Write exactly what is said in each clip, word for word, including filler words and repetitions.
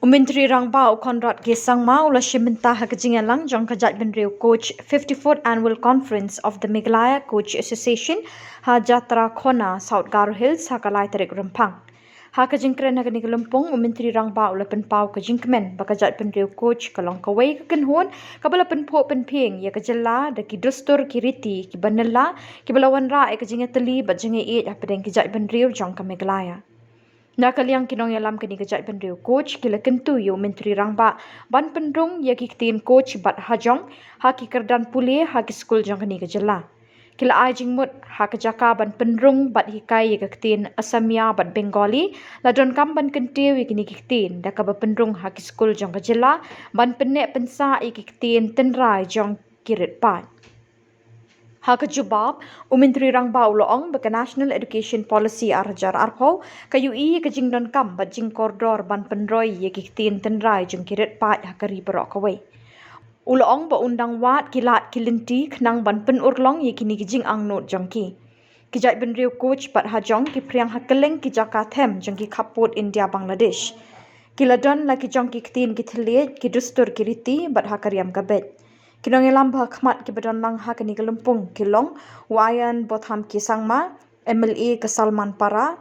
Myntri Rangbah u Conrad K Sangma u la shim bynta ha ka jingïalang jong ka jaitbynriew Koch fifty-fourth Annual Conference of the Meghalaya Koch Association ha Jatra Khona, South Garo Hills ha ka lai tarik Rymphang. Ha ka jingkren ha kane ka lympung, u Myntri Rangbah u la pynpaw ka jingkmen ba ka jaitbynriew Koch ka long kawei ka kynhun kaba la pynphuh pynphieng ïa ka jylla da ki dustur ki riti kiba nylla kiba la wanrah ïa ka jingïatylli bad jingïaieit hapdeng ki jaitbynriew jong ka Meghalaya. Na ka liang ki nongïalam kane ka jaitbynriew Koch ki la kyntu ïa u Myntri Rangbah ban pynrung ïa ki ktien Koch bad Hajong ha ki kyrdan pule ha ki skul jong kane ka jylla. Ki la ai jingmut ha ka jaka ban pynrung bad hikai ïa ka ktien Asamiya bad Bengali, la donkam ban kyntiew ïa kine ki ktien da kaba pynrung ha ki skul jong ka jylla ban pynneh pynsah ïa ki ktien tynrai jong ki rit paid. Ha ka jubab, u Myntri Rangbah u la ong ba ka National Education Policy ar hajar arphew ka ïohi ïa ka jingdonkam bad jingkordor ban pynroi ïa ki ktien tynrai jong ki rit paid ha ka ri baroh kawei. U la ong ba un dang wad ki lad ki lynti khnang ban pynurlong ïa kine ki jingangnud jong ki. Ki jaitbynriew Koch bad Hajong ki phriang ha kylleng ki jaka them jong ki khappud India Bangladesh. Ki la don la ki jong ki ktien ki thylliej, ki dustur ki riti bad ha ka riam ka beit. Ki nongïalam ba ha khmat kiba don lang ha kane ka lympung ki long u Ayan Botham K Sangma, M L A ka Salmanpara,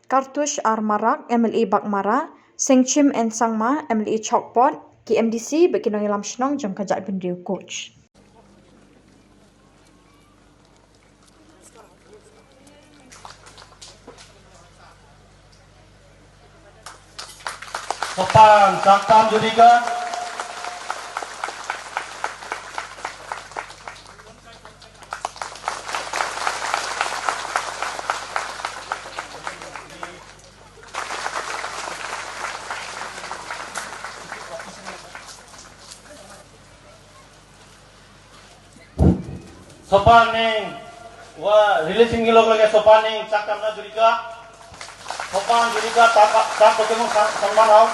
Kartush R Marak, M L A Baghmara, Sengchim N Sangma, M L A Chokpot, ki M D C bad ki nongïalam shnong jong ka jaitbynriew Koch. Sopan, Changtam Judika. Sopan ning, wa, releasing ngi lok lagi sopan ning, Changtam na Judika. Sopan Judika, tak, tak, bagi mo sang, sangman hau.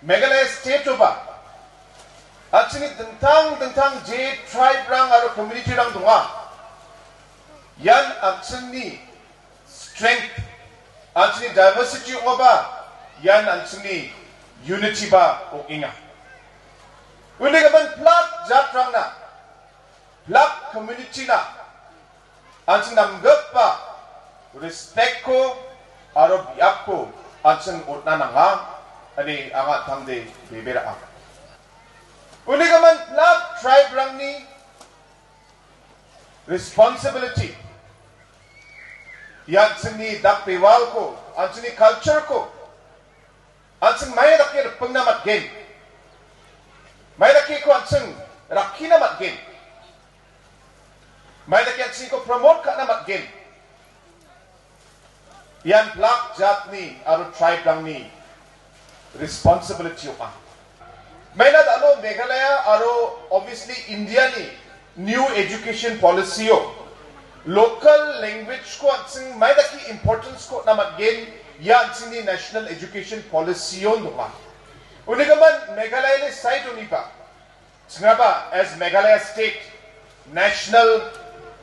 Meghalaya state uba, ar chini dingtang dingtang je tribe rang aro community rang dunga, ïan ar chini strength, ar chini diversity uba, ïan ar chini unity ba u inga. Uni ka ban plak jat rang na, plak community na, ar chini nam gap ba, respect ko, aro biap ko, ar chini utna nanga, ani anga tang de bebera. Uni ka ban plak tribe rang ni, responsibility. Ïan chini dak bewal ko, ar chini culture ko. Ar chini mai dak ke pengna mat gen. Mai dak ke ko ar chini rakina mat gen. Mai dak ke ar chini ko promote kana mat gen. Ïan plak jat ni, aro tribe rang ni, responsibility uba. Maina da lo Meghalaya, aro obviously India ni, new education policy o. Local language ko ar chini, mai da ki importance ko na mat gen, ïan chini national education policy o numa. Uni ka ban Meghalaya ni side uni ba. Sngap ba as Meghalaya state, national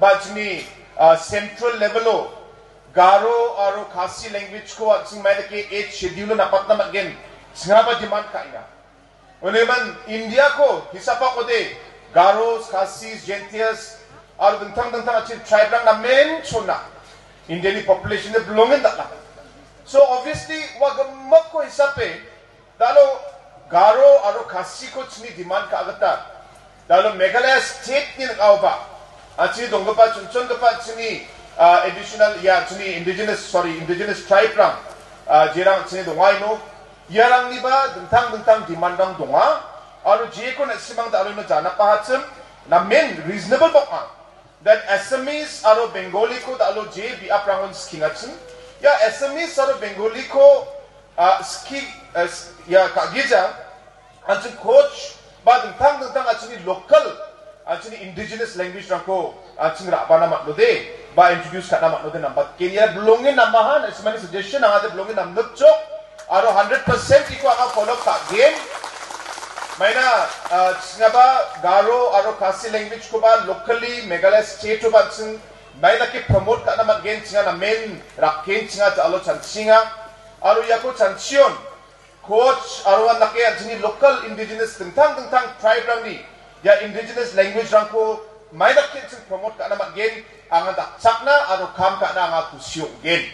bad jingni uh, central level o Garo aro Khasi language ko at sngmai da ke eighth schedule na pat na mat gen. Sngap ba demand ka ina. Une man India ko hisap ko de Garo, Khasi, Jaintias aro dengtang dengtang achin tribe lang na men chona. India ni population de belongin dat la. So obviously wa gemok ko hisap e Dalo Garo aro Khasi ko chini demand ka agata. Dalo Meghalaya state ni nang ba. A chini dong kapa chunchon kapa chini uh, additional ya chini indigenous sorry indigenous tribe rang. Uh, jirang chini dongai no. Ya rang ni ba dengtang dengtang demand rang donga. Aro je ko na simang dalo no jana pa hachim. Na men reasonable bok ang. Then Assamese aro Bengali ko da alo je bi aprangon skingatsen. Ya Assamese aro Bengali ko uh, ski uh, ya ka gija anjing coach ba dengtang dengtang anjing local anjing indigenous language rangko anjing ra ba namat lode ba introduce ka namat lode nambat ken ya belongin namahan as many suggestion ang ada belongin nam nutchok aro hundred percent iko aka follow ka gen. Maina uh, sngaba Garo aro Khasi language ko ba locally Meghalaya state to ba sing maina ke promote ka namat gen singa na men rak ken singa ta alo chan singa aro yako chan chion coach aro an nake an sini local indigenous tentang tentang tribe rang ni ya indigenous language rang ko maina ke sing promote ka namat gen anga dak chakna aro kam ka na anga kusiok gen.